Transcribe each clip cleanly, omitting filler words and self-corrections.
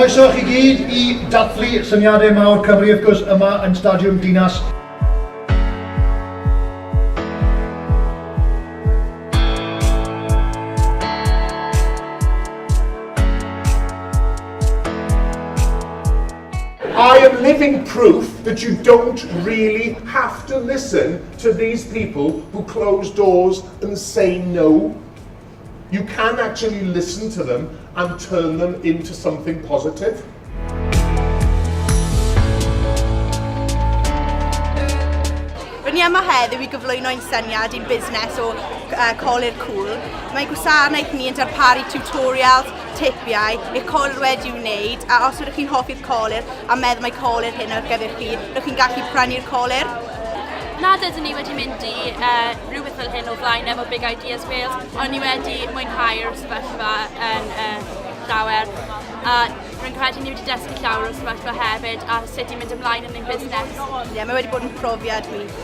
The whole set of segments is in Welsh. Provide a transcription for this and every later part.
Croeso chi gyd i dathlu Syniadau Mawr Cymru, wrth gwrs, yma yn Stadiwm Dinas. I am living proof that you don't really have to listen to these people who close doors and say no. You can actually listen to them and turn them into something positive. Rydyn ni yma heddiw i gyflwyno ein syniad i'n busnes o uh, Colur Cool. Mae gwasanaeth ni yn darparu tutorials, tipiau i'ch colur wedi wneud a os ydych chi'n hoffi'r colur a meddwl mai colur hyn ar gyfer chi, rydych chi'n gallu prynu'r colur. Nad ydyn ni wedi mynd i uh, rhywbeth fel hyn o flaen efo Big Ideas Wales, ond ni wedi mwynhau'r sefyllfa yn uh, llawer. A rwy'n credu ni wedi dysgu llawer o'r sefyllfa hefyd a sut i mynd ymlaen yn ein busnes. Ie, yeah, mae wedi bod yn profiad wych.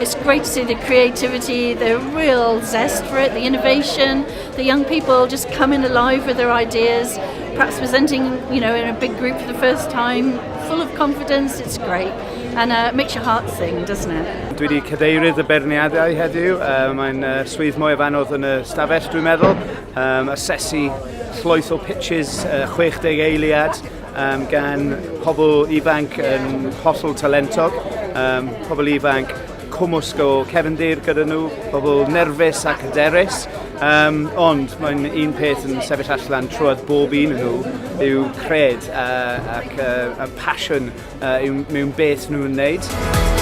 It's great to see the creativity, the real zest for it, the innovation, the young people just coming alive with their ideas, perhaps presenting, you know, in a big group for the first time, full of confidence. It's great. And uh, makes your heart sing, doesn't it? Dwi wedi cadeirydd y beirniadau heddiw. Uh, mae'n uh, swydd mwyaf anodd yn y stafell, dwi'n meddwl. Um, asesu llwyth o pitches, uh, 60 eiliad, um, gan pobl ifanc yn hollol talentog, um, pobl ifanc cwmwsg o cefndir gyda nhw, pobl nerfus ac hyderus, um, ond mae'n un peth yn sefyll allan trwad bob un nhw yw cred uh, ac uh, a passion uh, mewn beth nhw'n wneud.